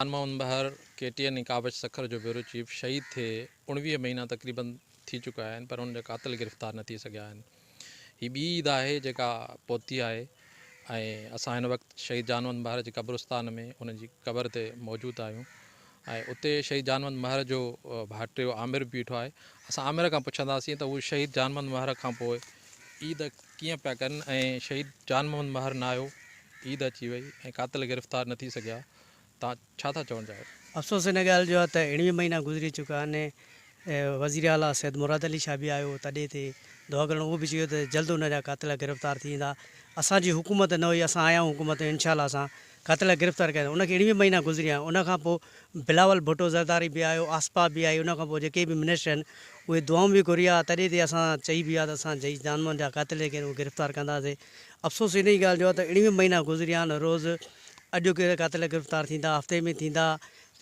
Jan Muhammad Mahar K T N ۽ Kawish Sukkur جو bureau chief شهيد ٿئي 19 مهينا تقريبن ٿي چڪا آهن پر ان جا قاتل گرفتار نه ٿي سگهيا آهن. هي ٻي عيد آهي جيڪا پهتي آهي ۽ اسان هن وقت شهيد جان محمد مهر جي قبرستان ۾ ان جي قبر تي موجود آهيون ۽ اتي شهيد جان محمد مهر جو ڀائٽيو عامر به بيٺو آهي. اسان عامر کان پڇنداسين ته هو شهيد جان محمد مهر کان پوء عيد ڪيئن پيا ڪن ۽ شهيد جان محمد مهر نه آيو عيد اچي وئي ۽ قاتل گرفتار نه ٿي سگهيا توهان ڇا ٿا چوڻ چاهيو؟ افسوس ان ڳالهه جو آهي ته 19 مهينا گذري چڪا آهن وزير اعليٰ سيد مراد علي شاهه به آيو تڏي تي دعا ڪرڻ اهو به چيو ته جلد ان جا قاتل گرفتار ٿي ويندا اسان جي حڪومت نه هئي اسان آيا آهيون حڪومت ۾ انشاء الله اسان قاتل گرفتار ڪيا ان کي 19 مهينا گذري ويا ان کان پوء بلاول ڀٽو زرداري به آيو آصفه به آئي ان کان پوء جيڪي به منسٽر آهن اهي دعائون به گهري آ تڏي تي اسان چئي به آ ته اسان جئي جان محمد جا قاتل جيڪي آهن اهي گرفتار ڪنداسين افسوس انهي ڳالهه جو آ ته 19 مهينا گذري ويا آهن روز اڄ ڪي قاتل گرفتار ٿيندا هفتي ۾ ٿيندا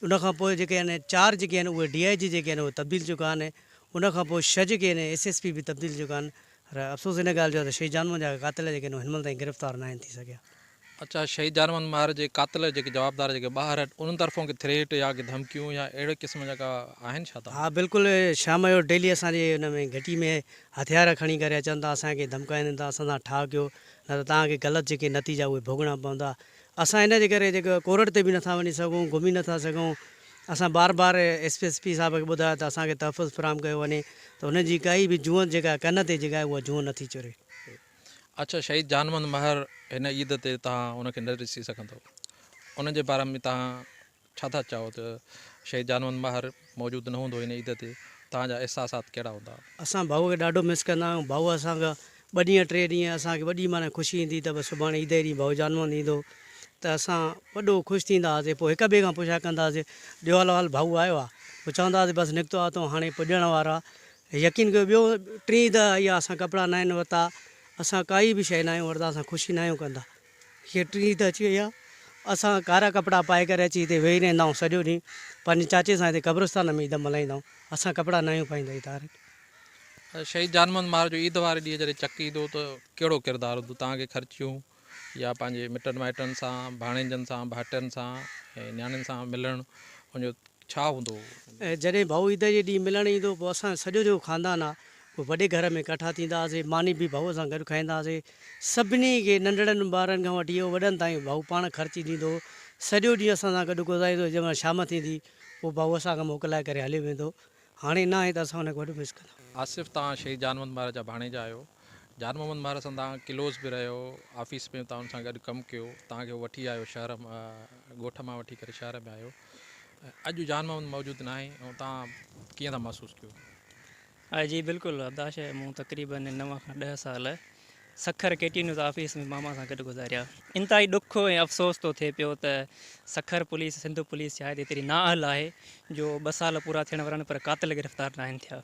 ان کان پوء جيڪي آهن چار جيڪي آهن اهي ڊي I جي جيڪي آهن اهي تبديل چڪا آهن ان کان پوء ڇهه جيڪي آهن ايس ايس پي به تبديل چڪا آهن پر افسوس ان ڳالهه جو آهي ته شهيد جان محمد جا قاتل جيڪي آهن اهي هن مهل تائين گرفتار ناهن ٿي سگهيا. اڇا شهيد جان محمد مهر جي قاتل جيڪي جوابدار جيڪي ٻاهر آهن انهن طرفون ڪي ٿريٽ يا ڪي ڌمڪيون يا اهڙي قسم جا ڪا آهن ڇا توهان؟ ها بلڪل شام جو ڊيلي اسان جي ان ۾ گهٽي ۾ هٿيار کڻي ڪري اچن ٿا اسان کي ڌمڪائين ٿا اسان سان ٺاهه ڪيو نه ته توهان کي غلط جيڪي نتيجا اهي ڀوڳڻا پوندا اسان ان جي ڪري جيڪو ڪورٽ تي به نٿا وڃي سگهون گهمي نٿا سگهون اسان بار بار ايس پي ايس پي صاحب کي ٻڌايو ته اسان کي تحفظ فراهم ڪيو وڃي ته هنن جي ڪائي به جونء جيڪا ڪن تي جيڪا آهي اها جونء نٿي چري. اڇا شهيد جان محمد مهر هن عيد تي توهان ان کي نه ڏسي سگهندؤ ان جي باري ۾ توهان ڇا ٿا چاهو ته شهيد جان محمد مهر موجود نه هوندو هن عيد تي توهان جا احساسات ڪهڙا هوندا؟ اسان ڀائو کي ڏاڍو مس ڪندا آهيون ڀائو اسان کان ٻه ڏينهن ٽي ڏينهن اسان کي وڏي معنيٰ خوشي ايندي ته بس سڀاڻي عيد جي ڏينهن ڀائو جان محمد ايندو ته اسان وڏو خوش ٿيندا هئاسين پوء هڪ ٻئي کان پڇا ڪندا هئاسين ڏيو حال احوال ڀائو آيو آهي پوء چوندا هئاسين بس نڪتو آهي تون هاڻي پڄڻ وارو آهي يقين ڪيو ٻيو ٽين عيد آئي آهي اسان ڪپڙا ناهن ورتا اسان ڪائي به شيء ناهيون ورتا اسان خوشي ناهيون ڪندا هيء ٽين عيد اچي وئي آهي. اسان ڪارا ڪپڙا پائي ڪري اچي هتي ويهي رهندا آهيون سڄو ڏينهن. پنهنجي چاچي سان هتي قبرستان ۾ عيد ملهائيندا آهيون. اسان ڪپڙا ناهيون پائيندا عيد واري ڏينهن. شهيد جان محمد مهر جو عيد واري ڏينهن جڏهن چڪ ايندو ته ڪهڙو ڪردار هوندو؟ توهان کي خرچيون يا پنهنجي مٽن مائٽن سان، ڀاڻيجن سان، ڀائٽين سان ۽ نياڻين سان ملڻ ان جو ڇا هوندو هو؟ جڏهن ڀائو عيد جي ڏينهن ملڻ ايندو پوء اسان جو سڄو جيڪو خاندان آهي اهو وڏي گهر ۾ ڪٺا ٿيندا هئاسين. ماني به ڀائوء سان گڏ کائيندا هئاسين. سڀني کي ننڍڙن ٻارن کان وٺي وڏن تائين ڀائو پاڻ خرچي ڏيندو هو. سڄو ڏينهن اسان سان گڏ گذاريندو هو. جنهن مهل شام ٿيندي پوء ڀائو اسان کان موڪلائي ڪري هليو ويندو هو. هاڻي نه آهي ته اسان هن کي وڏو مس ڪندا. آصف توهان شهيد جان محمد مهر جا ڀاڻيجا آهيو. جان محمد مهر سان توهان ڪلوز به رهيو، آفيس ۾ توهان ان سان گڏ ڪم ڪيو، توهان کي هو وٺي آيو شهر ڳوٺ مان وٺي ڪري شهر ۾ آيو. اڄ جان محمد موجود ناهي ۽ توهان ڪيئن ٿا محسوس ڪيو؟ جي بلڪل عبداش مون تقريبن 9 کان 10 سال Sukkur K T news office ۾ ماما سان گڏ گذاريا. انتهائي ڏک ۽ افسوس ٿو ٿئي پيو ته سکر پوليس سنڌ پوليس شايد ايتري نااهل آهي جو ٻه سال پورا ٿيڻ وارا آهن پر قاتل گرفتار ناهن ٿيا.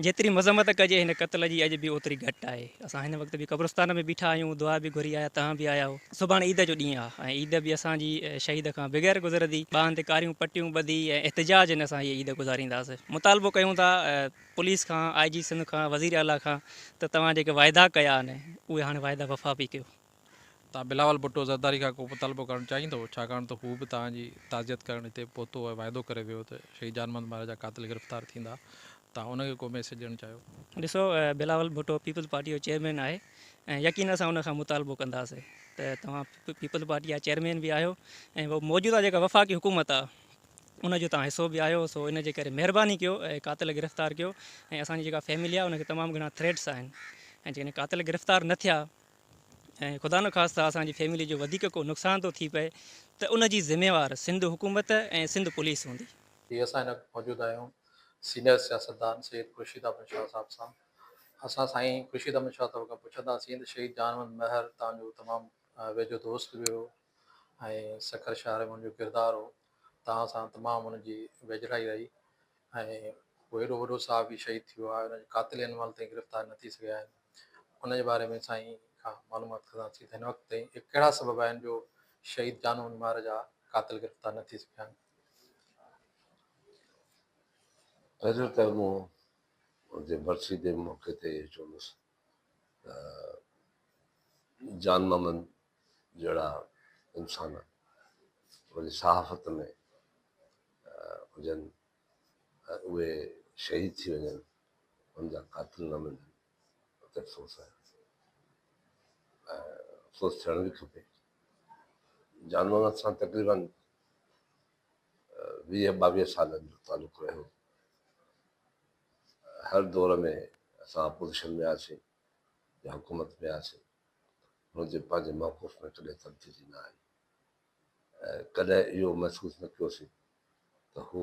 جيتري مذمت ڪجي هن قتل جي اڄ به اوتري گهٽ آهي. اسان هن وقت به قبرستان ۾ بيٺا آهيون دعا به گهري آيا توهان به آيا آهيو. سڀاڻي عيد جو ڏينهن آهي ۽ عيد به اسان جي شهيد کان بغير گذرندي. ٻانهن تي ڪاريون پٽيون ٻڌي ۽ احتجاج هن سان هيء عيد گذارينداسين. مطالبو ڪيون ٿا پوليس کان، آء جي سنڌ کان، وزير اعليٰ کان ته توهان جيڪي واعدا ڪيا آهن اهي هاڻي واعدا وفا به ڪيو. توهان بلاول ڀٽو زرداري کان ڪو مطالبو ڪرڻ چاهيندو؟ ڇاڪاڻ ته هو به توهان جي تعزيت ڪرڻ هتي پهتو ۽ واعدو ڪري ويو ته شهيد جان محمد مهر جا قاتل گرفتار ٿيندا. توهان ان کي ڪو ميسيج ڏيڻ چاهيو؟ ڏسو بلاول ڀٽو پيپلز پارٽي جو چيئرمين آهي ۽ يقين اسان ان کان مطالبو ڪنداسين ته توهان پيپلز پارٽي جا چيئرمين به آهيو ۽ موجوده جيڪا وفاقي حڪومت آهي ان جو توهان حصو به آهيو سو ان جي ڪري مهرباني ڪيو ۽ قاتل گرفتار ڪيو ۽ اسان جي جيڪا فيملي آهي ان کي تمام گهڻا ٿريٽس آهن ۽ جيڪڏهن قاتل گرفتار نه ٿيا ۽ خدا نخواسته اسان جي فيملي جو وڌيڪ ڪو نقصان ٿو ٿي پئي ته ان جي ذميوار سنڌ حڪومت ۽ سنڌ پوليس هوندي. جي اسان هن وقت موجود آهيون سينئر سياستدان سيد خورشيد احمد شاهه صاحب سان. اسان سائين خورشيد احمد شاهه صاحب کان پڇنداسين ته شهيد جان محمد مهر توهان جو تمام ويجهو دوست به هو ۽ سکر شهر ۾ ان جو ڪردار هو توهان سان تمام ان جي ويجهڙائي رهي ۽ هو ايڏو وڏو صحافي شهيد ٿي ويو آهي ان جي قاتل هن مهل تائين گرفتار نه ٿي سگهيا آهن ان جي باري ۾ سائين کان معلومات ڪنداسين ته هن وقت تائين ڪهڙا سبب آهن جو شهيد جان محمد مهر جا قاتل گرفتار نه ٿي سگهيا آهن. پهريون ته مون ان جي ورسي جي موقعي تي اهو چوندس ته جان محمد جهڙا انسان وري صحافت ۾ هجن ۽ اهي شهيد ٿي وڃن، ان جا قاتل نه ملن ته افسوس آهي ۽ افسوس ٿيڻ به کپي. جان محمد سان تقريبن 20 22 سالن جو تعلق رهيو. هر دور ۾ اسان اپوزيشن ۾ هئاسين يا حڪومت ۾ هئاسين، هن جي پنهنجي موقف ۾ ڪڏهن تبديلي نه آئي ۽ ڪڏهن اهو محسوس نه ڪيوسين ته هو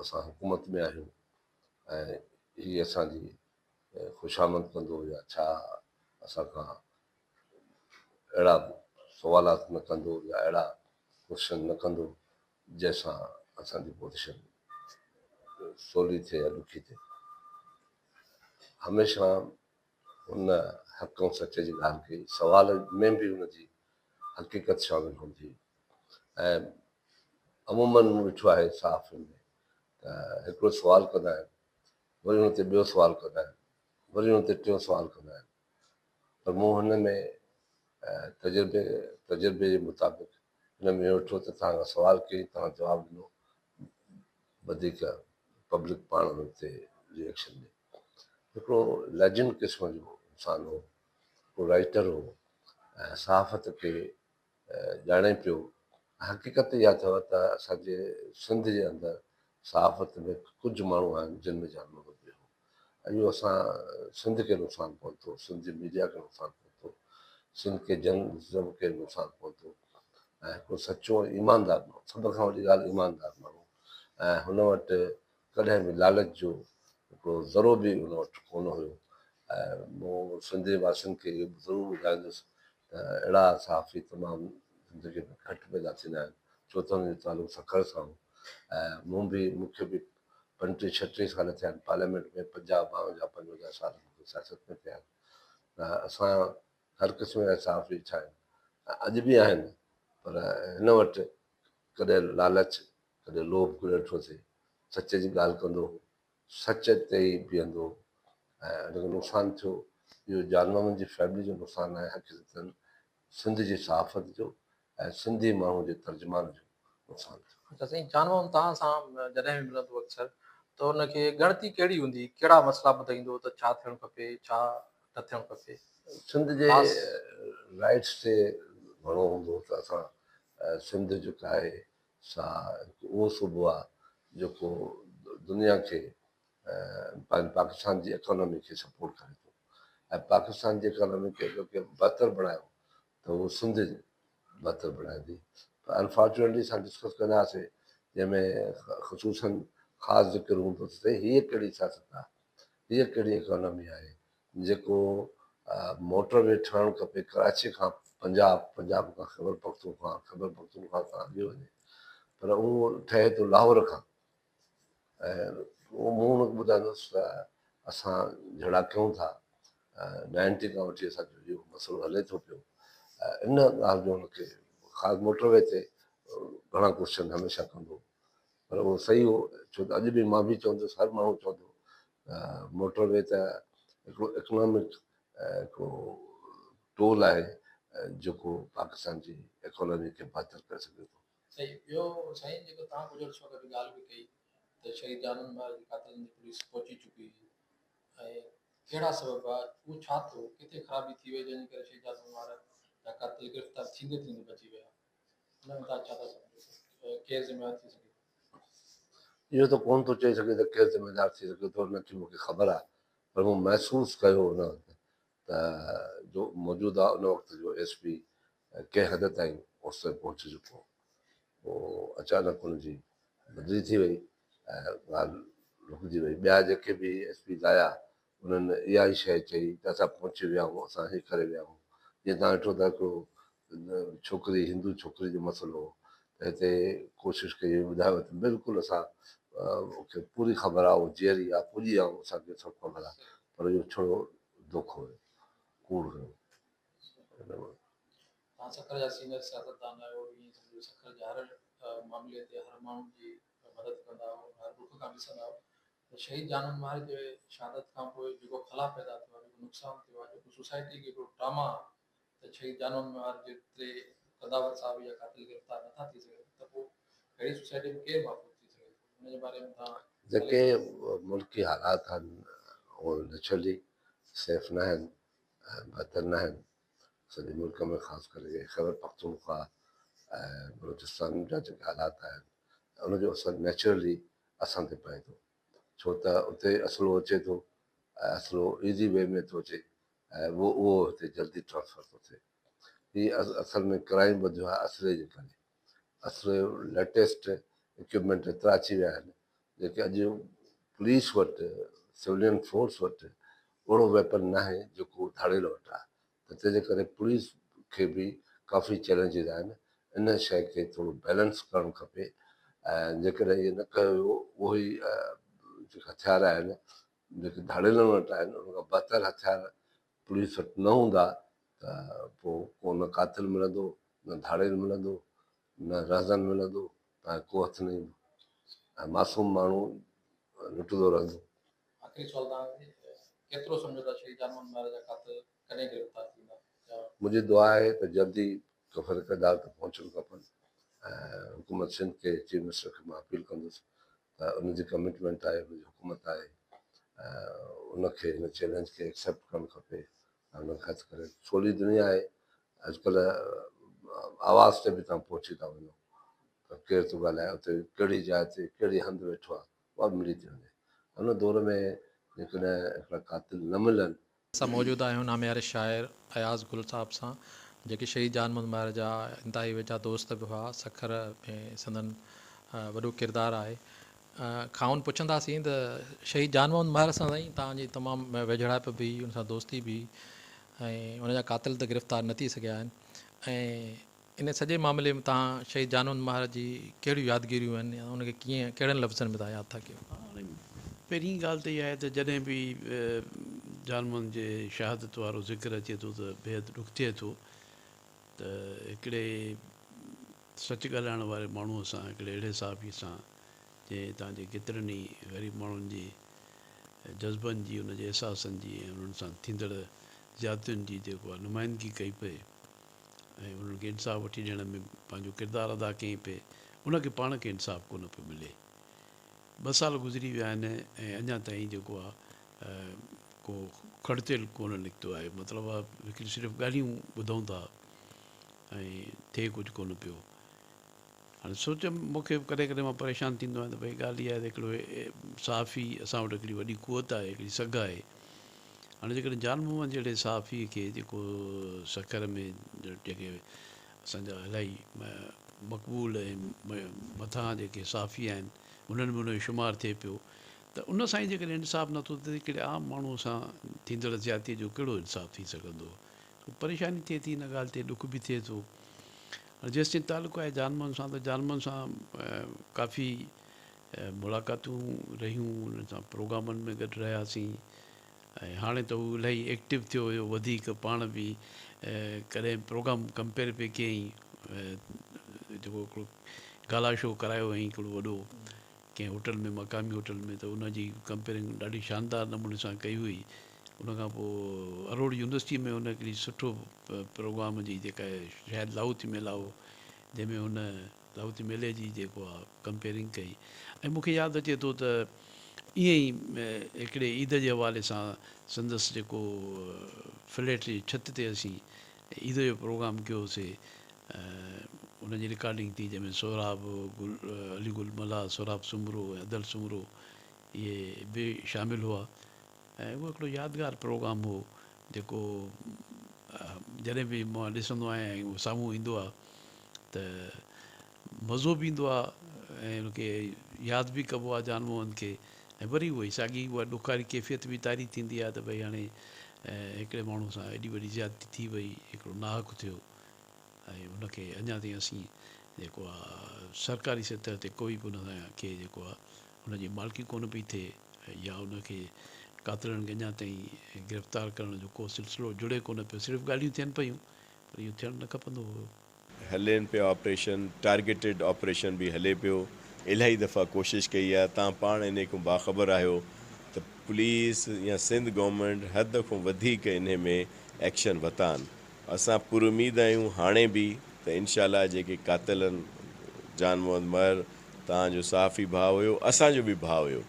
اسان حڪومت ۾ آهيون ۽ هي اسان جي خوشامد ڪندو يا ڇا اسان کان اهڙا سوالات نه ڪندو يا اهڙا ڪوشچن نه ڪندو جنهن سان اسان جي پوزيشن سولي ٿئي يا ڏکي ٿئي. هميشه هن حق ۽ سچ جي ڳالهه ڪئي. سوال ۾ به هن جي حقيقت شامل هوندي هئي ۽ عموماً مون ڏٺو آهي صحافين ۾ ته هڪڙو سوال ڪندا آهن، وري ان تي ٻيو سوال ڪندا آهن، وري ان تي ٽيون سوال ڪندا آهن، پر مون هن ۾ تجربي تجربي جي مطابق هن ۾ اهو ڏٺو ته توهان کان سوال ڪيائين، توهان جواب ڏنو، وڌيڪ پبلڪ پاڻ ان تي ري ايڪشن ڏي. هڪڙو ليجنڊ قسم جو انسان هو، هڪڙو رائيٽر هو ۽ صحافت کي ڄاڻي پيو. حقيقت اها اٿو ته اسان جي سنڌ جي اندر صحافت ۾ ڪجهه ماڻهو آهن جن ۾ جان محمد به هو. اهو اسان سنڌ کي نقصان پهتو، سنڌ جي ميڊيا کي نقصان پهتو، سنڌ کي جرنلزم کي نقصان پهتو ۽ هڪڙو سچو ۽ ايماندار ماڻهو، سڀ کان وڏي ڳالهه ايماندار ماڻهو ۽ هن وٽ ڪڏهن به لالچ جو هڪڙو ذرو به هن وٽ ڪونه هيو ۽ مون سنڌ واسين کي اهو به ضرور ٻڌائيندس ته اهڙا صحافي تمام زندگي ۾ گهٽ پيدا ٿيندا آهن ڇو ته هن جو تعلق سکر سان هو ۽ مون به مون کي به 35 36 سال ٿيا آهن پارليامينٽ ۾ 50 52 55 سال مون کي سياست ۾ ٿيا آهن ته اسان هر قسم جا صحافي ڏٺا آهن ۽ اڄ به آهن پر هن وٽ ڪڏهن لالچ ڪڏهن لوڀ ڪونه ڏٺوسين. سچ جي ڳالهه ڪندو هو، سچ تي ئي بيهندو هو ۽ ان کي نقصان ٿيو. اهو جان محمد جي فيملي جو نقصان ناهي، حقيقتن سنڌ جي صحافت جو ۽ سنڌي ماڻهو جي ترجمان جو نقصان ٿيو. اچا سائين جان محمد توهان سان جڏهن به ملندو اڪثر ته ان کي ڳڻتي ڪهڙي هوندي هئي، ڪهڙا مسئلا ٻڌائيندو هو ته ڇا ٿيڻ کپي ڇا نه ٿيڻ کپي؟ سنڌ جي رائيٽس تي گهڻو هوندو هو ته اسان سنڌ جيڪا آهي سا هڪ اهو صوبو آهي جيڪو دنيا کي پنهنجي پاڪستان جي اڪانومي کي سپورٽ ڪري ٿو ۽ پاڪستان جي اڪانومي کي اگر ڪنهن بهتر بڻايو ته اهو سنڌ بهتر بڻائيندي پر انفارچونيٽلي اسان ڊسڪس ڪندا هئاسين جنهن ۾ خصوصن خاص ذڪر هوندو ته سائين هيء ڪهڙي سياست آهي هيء ڪهڙي اڪانومي آهي جيڪو موٽر وي ٺهڻ کپي ڪراچي کان پنجاب، پنجاب کان خيبر پختونخوا، خيبر پختونخوا کان اڳي وڃي پر اهو ٺهي ٿو لاهور کان ۽ اهو مون هن کي ٻڌائيندو هوس ته اسان جهيڙا ڪيون ٿا نائنٽي کان وٺي اسان جو اهو مسئلو هلي ٿو پيو ان ڳالهه جو هن کي خاص موٽر وي تي گهڻا ڪوشچن هميشه ڪندو هو پر اهو صحيح هو ڇو ته اڄ به مان به چوندس هر ماڻهو چوندو ته موٽر وي ته هڪڙو اڪنامڪ هڪڙو ٽول آهي جيڪو پاڪستان جي اڪانومي کي بهتر ڪري سگهي ٿو. صحيح ٻيو سائين جيڪو توهان ڪجهه عرصو اڳ به ڳالهه به ڪئي ته شهيد جانن مهر جي قاتلن تي پوليس پهچي چڪي هئي ۽ ڪهڙا سبب هئا اهو ڇا ٿيو ڪٿي خرابي ٿي وئي جنهن جي ڪري شهيد جانن مهر جا قاتل گرفتار ٿيندي ٿيندي بچي ويا ان ۾ توهان ڇا ٿا سمجهو ڪير ذميوار ٿي سگهي ٿو؟ اهو ته ڪونه ٿو چئي سگهي ته ڪير ذميدار ٿي سگهي ٿو نه ڪي مون کي خبر آهي پر مون محسوس ڪيو ان وقت ته جو موجوده ان وقت جو ايس پي ڪنهن حد تائين اوستائين پهچي چڪو هو پوء اچانڪ ان جي بدلي ٿي وئي ۽ ڳالهه رڪجي وئي ٻيا جيڪي به ايس پيز آيا انهن اها ئي شيء چئي ته اسان پهچي ويا آهيون، اسان هي ڪري ويا آهيون. جيئن توهان ڏٺو ته هڪڙو ڇوڪري هندو ڇوڪري جو مسئلو هو ته هتي ڪوشش ڪئي وئي ٻڌايو ويو ته بلڪل اسان کي پوري خبر آهي اهو جيئري آهي پڄي آهيون اسان کي سڀ خبر آهي پر اهو ڇڙو دوکو هيو ڪوڙ هيو. توهان سکر جا سينئر سياستدان آهيو ائين سمجهو سکر جي هر معاملي تي هر ماڻهو جي مدد ڪندا آهيو هر ڏک کان ڏسندا آهيو ته شهيد جانن ماهر جي شهادت کان پوء جيڪو خلا پيدا ٿيو آهي، جيڪو نقصان ٿيو آهي، جيڪو سوسائٽي کي هڪڙو ٽراما آهي ته شهيد جانن ماهر جيتري قداور صحافي جا قاتل گرفتار نٿا ٿي سگهن. ته پوء اهڙي سوسائٽي ۾ ڪير محفوظ ٿي سگهي ٿو ان جي باري ۾ توهان جيڪي ملڪي حالات آهن اهي نيچرلي سيف ناهن ۽ بهتر ناهن سڄي ملڪ ۾ خاص ڪري خيبر پختونخوا ۽ بلوچستان جا جيڪي حالات آهن ان جو اثر نيچرلي اسان تي پئي ٿو ڇو ته اتي اسلحو اچي ٿو ۽ اسلحو ايزي وي ۾ ٿو اچي ۽ اهو اهو هتي جلدي ٽرانسفر ٿو ٿئي. هي اصل ۾ ڪرائيم وڌيو آهي اسلحي جي ڪري. اسلحي ليٽيسٽ اڪوپمينٽ ايترا اچي ويا آهن جيڪي اڄ پوليس وٽ سولين فورس وٽ اهڙو ويپن ناهي جيڪو ڌاڙيل وٽ آهي ته تنهن جي ڪري پوليس کي به ڪافي چئلينجز آهن ان شيء کي ٿورو بيلنس ڪرڻ کپي ۽ جيڪڏهن ائين نه ڪيو ويو اهو ئي جيڪي هٿيار آهن جيڪي ڌاڙيلن وٽ آهن ان کان بهتر هٿيار پوليس وٽ نه هوندا ته پوء ڪو نه قاتل ملندو نه ڌاڙيل ملندو نه رهزن ملندو تان ڪو هٿ نه ايندو ۽ معصوم ماڻهو لٽندو رهندو. آخري سوال توهان کي ڪيترو سمجهو ٿا شهيد جان محمد مهر جا قاتل ڪڏهن گرفتار ٿيندا يا. منهنجي دعا آهي ته جلدي ڪفر ڪردار تي پهچڻ کپن ۽ حڪومت سنڌ کي چيف منسٽر کي مان اپيل ڪندس ته ان جي ڪمٽمينٽ آهي ان جي حڪومت آهي ان کي هن چئلينج کي ايڪسيپٽ ڪرڻ کپي ۽ ان کي هٿ ڪري سولي دنيا آهي اڄڪلهه آواز تي به توهان پهچي ٿا وڃو ته ڪير ٿو ڳالهائي اتي ڪهڙي جاء تي ڪهڙي هنڌ ويٺو آهي اها به ملي ٿي وڃي ان دور ۾ جيڪڏهن هڪڙا قاتل نه ملن اسان موجود آهيون نامياري شاعر اياز گل صاحب سان جيڪي شهيد جان محمد مهر جا انتهائي ويجها دوست به هئا سکر ۾ سندن وڏو ڪردار آهي کانئن پڇنداسين ته شهيد جان محمد مهر سان سائين توهان جي تمام ويجهڙائپ به هئي ان سان دوستي به هئي ۽ ان جا قاتل ته گرفتار نه ٿي سگهيا آهن ۽ ان سڄي معاملي ۾ توهان شهيد جانوند مهر جي ڪهڙيون يادگيريون آهن يا ان کي ڪيئن ڪهڙن لفظن ۾ توهان ياد ٿا ڪيو؟ هاڻي پهرين ڳالهه ته اها آهي ته جڏهن به جان محمد جي شهادت وارو ذڪر اچي ٿو ته بيحد ڏک ٿئي ٿو ته هڪڙي سچ ڳالهائڻ واري ماڻهوء سان هڪڙي اهڙي صحافي سان جنهن هتان جي ڪيترن ئي غريب ماڻهن جي جذبن جي ان جي احساسن جي ۽ انهن سان ٿيندڙ زيادتين جي جيڪو آهي نمائندگي ڪئي پئي ۽ انهن کي انصاف وٺي ڏيڻ ۾ پنهنجو ڪردار ادا ڪيائين پئي، ان کي پاڻ کي انصاف ڪونه پيو ملي. ٻه سال گذري ويا آهن ۽ اڃا تائين جيڪو آ ڪو کڙتيل ڪونه نڪتو آهي. مطلب آ هڪڙي صرف ڳالهيون ٻڌون ٿا ۽ ٿئي ڪجهه ڪونه پيو. هاڻي سوچ مون کي ڪڏهن ڪڏهن مان پريشان ٿيندو آهيان ته ڀئي ڳالهه اها آهي ته هڪڙو صحافي اسان وٽ هڪڙي وڏي قوت آهي، هڪڙي سگهه آهي. هاڻي جيڪڏهن جان محمد جهڙي صحافي کي جيڪو سکر ۾ جيڪي اسان جا الاهي مقبول ۽ مٿان جيڪي صحافي آهن انهن ۾ ان جو شمار ٿئي پيو ته ان سان ئي جيڪڏهن انصاف نٿو ٿئي ته هڪڙي عام ماڻهو سان ٿيندڙ زيادتي جو ڪهڙو انصاف ٿي سگهندو. سو پريشاني ٿئي ٿي ان ڳالهه تي ڏک به ٿئي ٿو. هاڻي جيستائين تعلق آهي جان محمد سان ته جان محمد سان ڪافي ملاقاتون رهيون انهن سان پروگرامن ۾ گڏ رهياسين ۽ هاڻي ته هو الاهي ايڪٽو ٿيو ويو وڌيڪ پاڻ به ڪڏهن پروگرام ڪمپيئر پئي ڪيائين جيڪو هڪڙو گالا شو ڪرايو هئائين هڪڙو وڏو ڪنهن هوٽل ۾ مقامي هوٽل ۾ ته ان جي ڪمپيئرنگ ڏاڍي شاندار نموني سان ڪئي هئي ان کان پوء اروڙ يونيورسٽي ۾ هن هڪڙي سٺو پروگرام جي جيڪا شايد لاهوتي ميلا هو جنهن ۾ هن لاهوتي ميلي جي جيڪو آ ڪمپيئرنگ ڪئي ۽ مون کي ياد اچي ٿو ته ائين ئي هڪڙي عيد جي حوالي سان سندس جيڪو فليٽ جي ڇت تي اسين عيد جو پروگرام ڪيوسي ان جي رڪارڊنگ ٿي جنهن ۾ سهراب گل علي گل ملاح سهراب سومرو ۽ ادل سومرو اهي به شامل هئا ۽ اهو هڪڙو يادگار پروگرام هو جيڪو جڏهن به مان ڏسندو آهيان ۽ اهو سامهون ايندو آهي ته مزو به ايندو آهي ۽ ان کي ياد به ڪبو آهي جان موهن کي ۽ وري اها ئي ساڳي اها ڏکاري ڪيفيت به طاري ٿيندي آهي ته ڀئي هاڻي هڪڙي ماڻهو سان ايڏي وڏي زيادتي ٿي وئي هڪڙو ناحق ٿيو ۽ ان کي اڃا تائين اسين جيڪو آهي سرڪاري سطح تي ڪوئي به ان کي جيڪو آهي ان جي مالڪي ڪونه پئي ٿئي يا ان کي قاتلن کي اڃا تائين گرفتار ڪرڻ جو ڪو سلسلو جڙي ڪونه پيو صرف ڳالهيون ٿين پيون پر اهو ٿيڻ نه کپندو هيو. هلين پيا آپريشن ٽارگيٽيڊ آپريشن به هلي پيو الاهي دفعا ڪوشش ڪئي آهي تان پاڻ انهي کان باخبر آهيو ته پوليس يا سنڌ گورنمينٽ حد کان وڌيڪ انهي ۾ ايڪشن وتا آهن اسان پر اميد آهيون هاڻي به ته انشاء الله جيڪي قاتل آهن جان محمد مهر توهان جو صحافي ڀاء هيو اسان جو به ڀاء هيو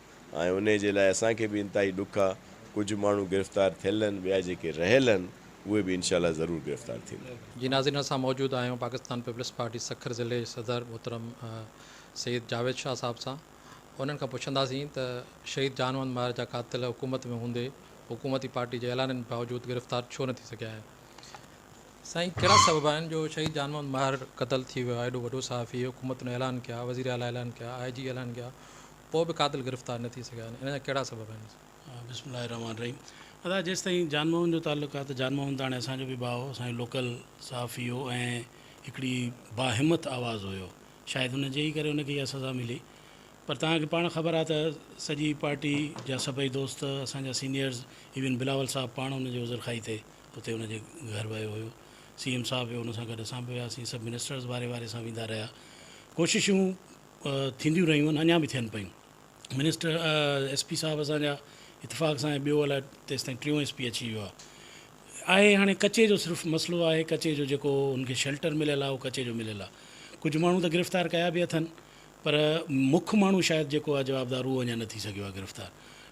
۽ انهي جي لاء اسان کي به انتهائي ڏک آ ڪجهه ماڻهو گرفتار ٿيل آهن ٻيا جيڪي رهيل آهن اهي به انشاء الله ضرور گرفتار ٿيندا. جي ناظرين اسان موجود آهيون پاڪستان پيپلز پارٽي سکر ضلعي جي صدر محترم سيد جاويد شاهه صاحب سان انهن کان پڇنداسين ته شهيد جان محمد مهر جا قاتل حڪومت ۾ هوندي حڪومتي پارٽي جي اعلانن باوجود گرفتار ڇو نه ٿي سگهيا آهن. سائين ڪهڙا سبب آهن جو شهيد جان محمد مهر قتل ٿي ويو آهي ايڏو وڏو صحافي حڪومتن اعلان ڪيا وزير اعليٰ اعلان ڪيا آء جي اعلان ڪيا پوء به قاتل گرفتار نه ٿي سگهيا آهن ان جا ڪهڙا سبب آهن. بسم الله الرحمٰن الرحيم ادا جيستائين جان محمد جو تعلق آهي ته جان محمد ته هاڻي اسان جو به ڀاء هو اسان جو لوڪل صحافي هو ۽ هڪڙي باهمت آواز هيو شايد ان جي ئي ڪري ان کي اها سزا ملي پر توهان کي پاڻ خبر آهي ته سڄي پارٽي جا سڀئي دوست اسان جا سينيئرز ايون بلاول صاحب پاڻ ان جي عذرخواهي تي اتي ان جي گهر ويو هيو سي ايم صاحب ويو ان سان گڏ اسان به وياسين سڀ منسٽرز واري واري سان ويندا رهيا ڪوششون ٿينديون رهيون آهن اڃا به ٿين پيون منسٽر ايس پي صاحب اسان جا اتفاق سان ٻيو الائي تيستائين ٽيون ايس پي اچي ويو آهي آهي هاڻي ڪچي جو صرف مسئلو آهي ڪچي جو جيڪو ان کي شيلٽر مليل آهي اهو ڪچي جو مليل آهي ڪجهه ماڻهو ته گرفتار ڪيا به اٿن پر مک ماڻهو شايد جيڪو آهي جوابدار اهو اڃا نه ٿي سگهيو آهي گرفتار.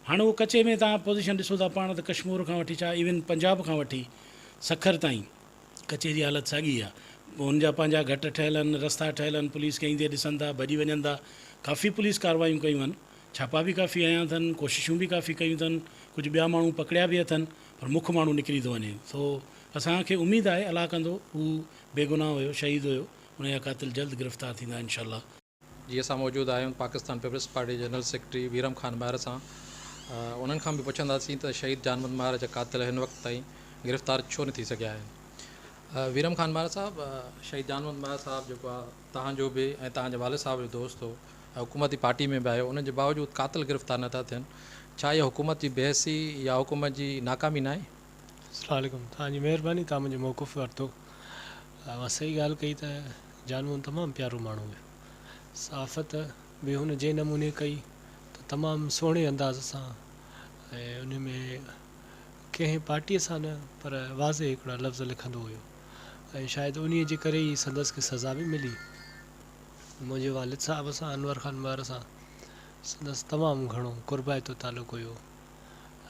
هاڻ اهو ڪچي ۾ توهان پوزيشن ڏسو ٿا پاڻ ته ڪشمور کان وٺي ڇا ايون پنجاب کان وٺي سکر تائين ڪچي جي حالت ساڳي آهي. ان جا پنهنجا گهٽ ٺهيل آهن، رستا ٺهيل آهن، پوليس کي ايندي ڏسن ٿا ڀڄي وڃن ٿا. ڪافي پوليس ڪاروايون ڪيون آهن، ڇاپا به ڪافي هنيا اٿن، ڪوششون به ڪافي ڪيون اٿن، ڪجهه ٻيا ماڻهو پڪڙيا به اٿن پر مک ماڻهو نڪري ٿو وڃي. سو اسان کي اميد آهي الله ڪندو هو بيگناهه هيو، شهيد هيو. ان جا قاتل جلد گرفتار ٿيندا انشاء الله. جي اسان موجود آهيون پاڪستان پيپلز پارٽي جي جنرل سيڪريٽري ويرم خان مهر سان انهن کان به پڇنداسين ته شهيد جان محمد مهر جا قاتل هن وقت تائين گرفتار ڇو نه ٿي سگهيا آهن ويرم خان مهر صاحب شهيد جان محمد مهر صاحب جيڪو آهي توهان جو به ۽ توهان جي والد صاحب جو دوست هو ۽ حڪومتي پارٽي ۾ به آهيو ان جي باوجود قاتل گرفتار نه ٿا ٿين ڇا اها حڪومت جي بي حسي يا حڪومت جي ناڪامي ناهي؟ السلام عليڪم توهان جي مهرباني توهان منهنجو موقف ورتو. اوهان صحيح ڳالهه ڪئي ته جان موهن تمام پيارو ماڻهو هيو. صحافت به هن جنهن نموني ڪئي ته تمام سهڻي انداز سان ۽ ان ۾ ڪنهن پارٽيء سان نه پر واضح هڪڙا لفظ لکندو هيو ۽ شايد انهيء جي ڪري ئي سندس کي سزا به ملي. منهنجي والد صاحب سان انور خان مهر سان سندس تمام گهڻو قربائتو تعلق هيو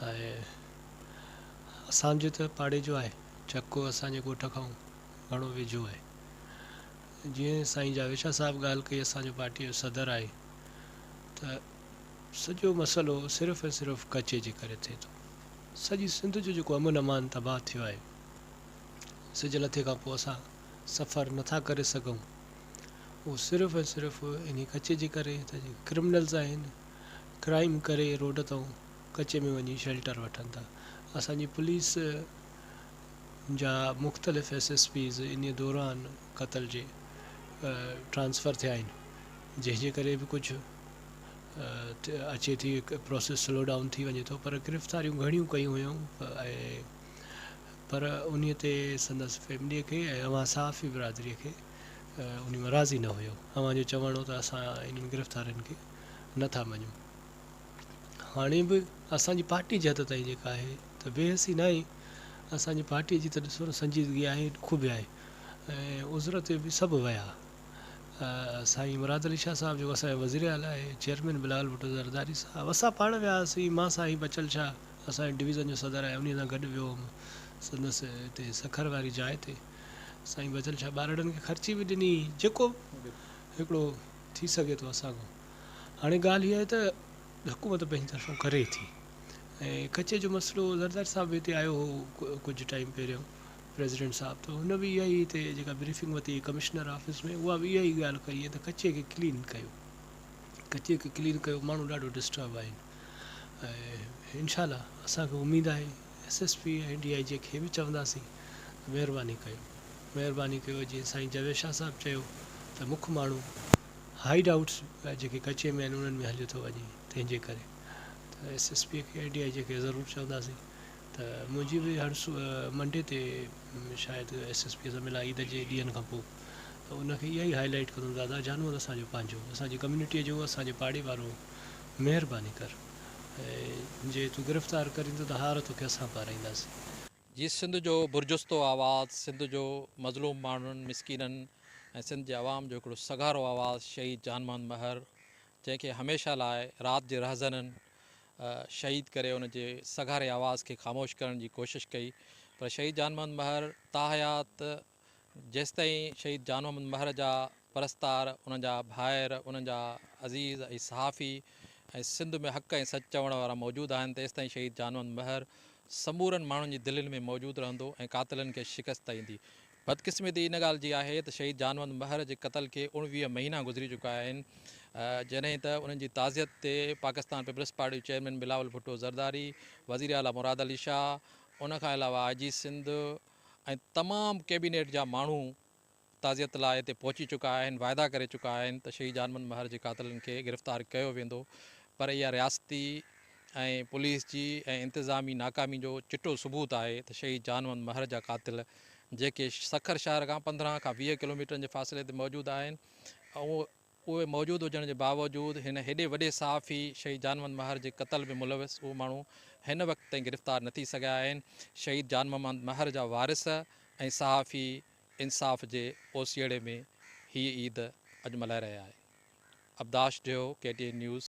۽ اسان جو ته پاڙي جو آهي. چڪو اسان جي ڳوٺ کان گهڻو ويجهو آهي. جيئن سائين جاويد شاهه صاحب ڳالهه ڪئي اسان جو پارٽيء جو صدر آهي ته سڄو مسئلو صرف ۽ صرف ڪچي جي ڪري ٿئي ٿو. سڄي سنڌ جو جيڪو امن امان تباهه ٿيو آهي. سج لٿي کان پوء اسان سفر نه ٿا ڪري سگهون اهو صرف ۽ صرف انهي ڪچي جي ڪري ته جيڪي ڪرمنلز آهن ڪرائيم ڪري روڊ تان ڪچي ۾ وڃي شيلٽر وٺن ٿا. اسان جي پوليس جا مختلف ايس ايس پيز انهي دوران قتل جي ٽرانسفر ٿيا آهن جنهن جي ڪري به ڪجهه اچي ٿي پروسيس سلو ڊائون ٿي وڃي ٿو پر گرفتاريون گهڻيون ڪيون هيون ۽ پر انهي تي سندس فيملي کي ۽ اوهان صحافي برادري کي انهي مان راضي نه هيو اوهان جو چوڻ هو ته اسان انهن گرفتارين کي نه ٿا مڃون. هاڻي به اسان جي پارٽي جي حد تائين جيڪا آهي ته بي حسي ناهي اسان جي پارٽي جي ته ڏسو نه سنجيدگي آهي ڏک به آهي ۽ عذر تي به سڀ ويا سائين مراد علي شاهه صاحب جيڪو اسان جو وزير اعليٰ آهي چيئرمين بلاول ڀٽو زرداري صاحب اسان پاڻ ويا هئاسين مان سائين بچل شاهه اسان جي ڊويزن جو صدر آهي انهي سان گڏ ويو هوم سندس هتي سکر واري جاء تي سائين بچل شاهه ٻارڙن کي خرچي به ڏني جيڪو هڪڙو ٿي سگهي ٿو اسان کان هاڻي ڳالهه اها آهي ته حڪومت پنهنجي طرفان ڪري ٿي ۽ ڪچي جو مسئلو زرداري صاحب به هتي آيو هو ڪجهه ٽائيم پهريون پريزيڊنٽ صاحب ته هن به اها ئي هتي جيڪا بريفنگ ورتي ڪمشنر آفيس ۾ اها به اها ئي ڳالهه ڪئي ته ڪچي کي ڪلين ڪيو ڪچي کي ڪلين ڪيو ماڻهو ڏاڍو ڊسٽرب آهن ۽ انشاء الله اسان کي اميد آهي S S P ۽ D I جي کي به چونداسين ته مهرباني ڪيو مهرباني ڪيو جيئن سائين جاويد شاهه صاحب چيو ته مک ماڻهو هائيڊ آئوٽس جيڪي ڪچي ۾ آهن انهن ۾ هليو ٿو وڃي تنهن جي ڪري ته ايس ايس پي کي ۽ ڊي I جي کي ضرور چونداسين ته منهنجي به هر منڊي تي شايد ايس ايس پي سان ملان عيد جي ڏينهن کان پوء ته ان کي اها ئي هائي لائيٽ ڪندم دادا جانور اسان جو پنهنجو اسان جي ڪميونٽي جو اسان جي پاڙي وارو مهرباني ڪر ۽ جي تون گرفتار ڪرين ٿو ته هار توکي اسان پارائينداسين. جي سنڌ جو برجستو آواز سنڌ جو مظلوم ماڻهن مسڪينن ۽ سنڌ جي عوام جو هڪڙو سگهارو آواز شهيد جان محمد مهر جنهن کي هميشه لاء رات جي رهزنن شهيد ڪري ان جي سگهاري آواز کي خاموش ڪرڻ جي ڪوشش ڪئي پر شهيد جان محمد مهر تاحيات جيستائين شهيد جان محمد مهر جا پرستار، انهن جا ڀائر، انهن جا عزيز ۽ صحافي ۽ سنڌ ۾ حق ۽ سچ چوڻ وارا موجود آهن تيستائين شهيد جان محمد مهر سمورن ماڻهن جي دلين ۾ موجود رهندو ۽ قاتلن کي شڪست ايندي. بدقسمتي ان ڳالهه جي آهي ته شهيد جان محمد مهر جي قتل کي 19 مهينا گذري چڪا آهن جڏهن ته انهن جي تعزيت تي پاڪستان پيپلز پارٽي جو چيئرمين بلاول ڀٽو زرداري، وزيراعليٰ مراد علي شاهه، ان کان علاوه آء جي سنڌ، ۽ تمام ڪيبينيٽ جا ماڻهو تعزيت لاء هتي پهچي چڪا آهن، واعدا ڪري چڪا آهن ته شهيد جان محمد مهر جي قاتلن کي گرفتار ڪيو ويندو پر اها رياستي ۽ پوليس جي ۽ انتظامي ناڪامي جو چٽو ثبوت آهي ته شهيد جان محمد مهر جا قاتل جيڪي سکر شهر کان 15 کان 20 ڪلوميٽرن جي فاصلي تي موجود آهن اهي اهي موجود هجڻ جي باوجود هن هيڏي وڏي صحافي شهيد جان محمد مهر جي قتل ۾ ملوث اهو ماڻهو هن وقت تائين گرفتار نه ٿي سگهيا آهن. شهيد جان محمد مهر جا وارث ۽ صحافي انصاف جي اوسيئڙي ۾ هيء عيد اڄ ملهائي رهيا آهن. عبداش ڊيو، ڪي ٽي اين نيوز.